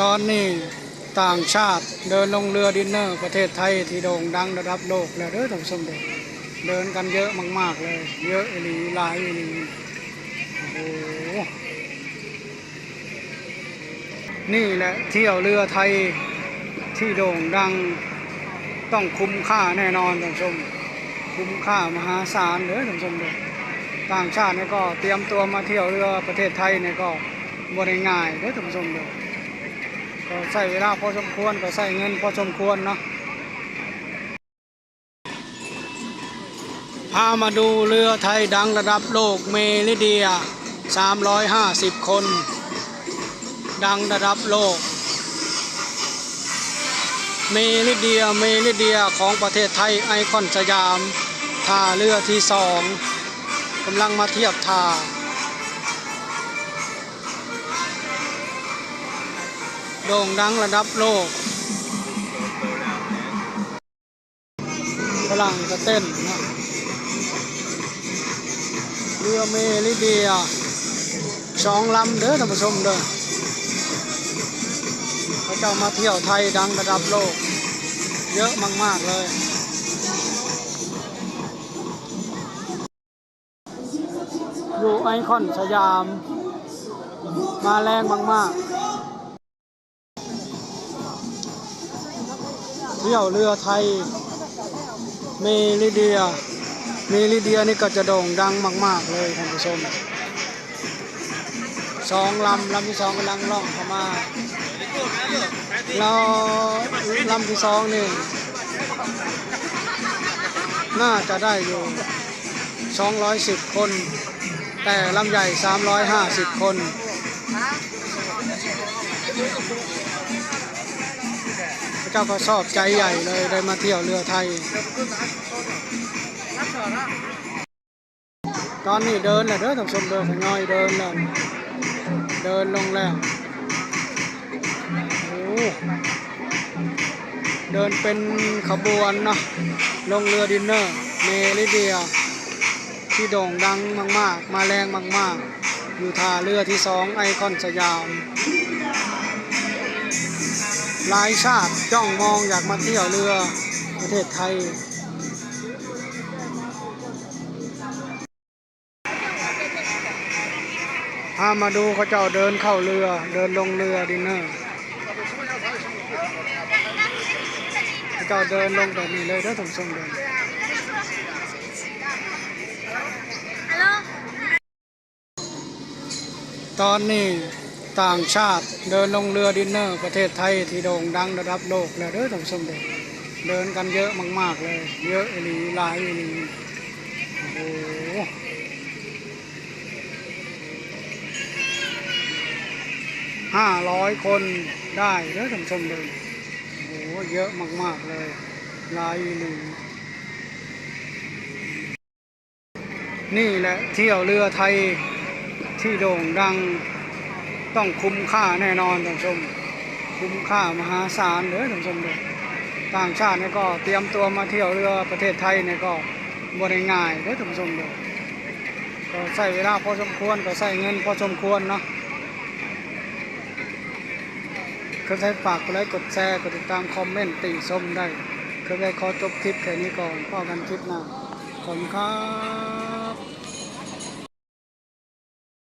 ຕອນນີ້ຕ່າງຊາດເດີນລົງເຮືອດິນເນີປະເທດໄທທີ່ໂດ່ງດັງລະດັບໂລກແລ້ວເດີທ່ານຜູ້ຊົມເດີ. ເດີນກັນເຍອະມາກໆເລີຍ, ເຍອະອີ່ຫຼີ, ຫຼາຍອີ່ຫຼີ. ໂອ້ໂຫ ນີ້ແຫຼະທ່ຽວເຮືອໄທທີ່ໂດ່ງດັງ, ຕ້ອງຄຸ້ມຄ່າແນ່ນອນທ່ານຜູ້ຊົມ, ຄຸ້ມຄ່າມະຫາສານເດີທ່ານຜູ້ຊົມເດີ. ຕ່າງຊາດນີ້ກໍຕຽມຕົວມາທ່ຽວເຮືອປະເທດໄທນີ້ກໍບໍ່ໄດ້ງ່າຍເດີທ່ານຜູ້ຊົມເດີ, ກໍໃຊ້ເວລາພໍສົມຄວນ, ກໍໃຊ້ເງິນພໍສົມຄວນເນາະ. ພາມາດູເຮືອໄທດັງລະດັບໂລກ ເມລິເດຍ ສາມຮ້ອຍຫ້າສິບຄົນ, ດັງລະດັບໂລກ ເມລິເດຍ, ເມລິເດຍຂອງປະເທດໄທ, ໄອຄອນສະຫຍາມ, ທ່າເຮືອທີສອງ ກຳລັງມາທຽບທ່າ, ໂດ່ງດັງລະດັບໂລກ. ຝຣັ່ງກະເຕັ້ນເນາະ. ເຮືອເມລິເດຍສອງລຳເດີທ່ານຜູ້ຊົມເດີ, ເຂົາເຈົ້າມາທ່ຽວໄທດັງລະດັບໂລກເຍອະມາກໆເລີຍ. ຢູ່ໄອຄອນສະຫຍາມ ມາແລງມາກໆ. ທ່ຽວເຮືອໄທ ເມລິເດຍ, ເມລິເດຍນີ້ກໍຈະໂດ່ງດັງມາກໆເລີຍທ່ານຜູ້ຊົມ. ສອງລຳ, ລຳທີສອງກຳລັງລ່ອງເຂົ້າມາ, ແລ້ວລຳທີສອງນີ້ໜ້າຈະໄດ້ຢູ່ສອງຮ້ອຍສິບຄົນ, ແຕ່ລຳໃຫຍ່ສາມຮ້ອຍຫ້າສິບຄົນ. ເຂົາເຈົ້າກໍຊອບໃຈໃຫຍ່ເລີຍ ໄດ້ມາທ່ຽວເຮືອໄທ. ຕອນນີ້ເດີນແລ້ວເດີທ່ານຜູ້ຊົມເດີ, ທະຍອຍເດີນແລ້ວ, ເດີນລົງແລ້ວ. ໂອ້ ເດີນເປັນຂະບວນເນາະ, ລົງເຮືອດິນເນີເມລິເດຍ ທີ່ໂດ່ງດັງມາກໆ, ມາແລງມາກໆ ຢູ່ທ່າເຮືອທີສອງໄອຄອນສະຫຍາມ. ຫຼາຍຊາດຈ້ອງມອງຢາກມາທ່ຽວເຮືອປະເທດໄທ. ພາມາດູເຂົາເຈົ້າເດີນເຂົ້າເຮືອ, ເດີນລົງເຮືອດິນເນີ. ເຂົາເຈົ້າເດີນລົງແບບນີ້ເລີຍເດີທ່ານຜູ້ຊົມເດີ. ຕອນນີ້ຕ່າງຊາດເດີນລົງເຮືອດິນເນີປະເທດໄທທີ່ໂດ່ງດັງລະດັບໂລກແລ້ວເດີທ່ານຜູ້ຊົມເດີ. ເດີນກັນເຍອະມາກໆເລີຍ, ເຍອະອີ່ຫຼີ, ຫຼາຍອີ່ຫຼີ. ໂອ້ໂຫ ຫ້າຮ້ອຍຄົນໄດ້ເດີທ່ານຜູ້ຊົມເດີ. ໂອ້ໂຫ ເຍອະມາກໆເລີຍ, ຫຼາຍອີ່ຫຼີ. ນີ້ແຫຼະທ່ຽວເຮືອໄທທີ່ໂດ່ງດັງ, ຕ້ອງຄຸ້ມຄ່າແນ່ນອນທ່ານຜູ້ຊົມ, ຄຸ້ມຄ່າມະຫາສານເດີທ່ານຜູ້ຊົມເດີ. ຕ່າງຊາດນີ້ກໍຕຽມຕົວມາທ່ຽວເຮືອປະເທດໄທນີ້ກໍບໍ່ໄດ້ງ່າຍເດີທ່ານຜູ້ຊົມເດີ, ກໍໃຊ້ເວລາພໍສົມຄວນ, ກໍໃຊ້ເງິນພໍສົມຄວນເນາະ. ເຄີຍໃດຝາກກົດໄລ ກົດແຊ ກົດຕິດຕາມ ຄອມເມັນຕິຊົມໄດ້. ເຄີຍໃດຂໍຈົບຄລິບແຄ່ນີ້ກ່ອນ, ພໍ້ກັນຄລິບໜ້າ. ຂອບຄຸນຄັບ.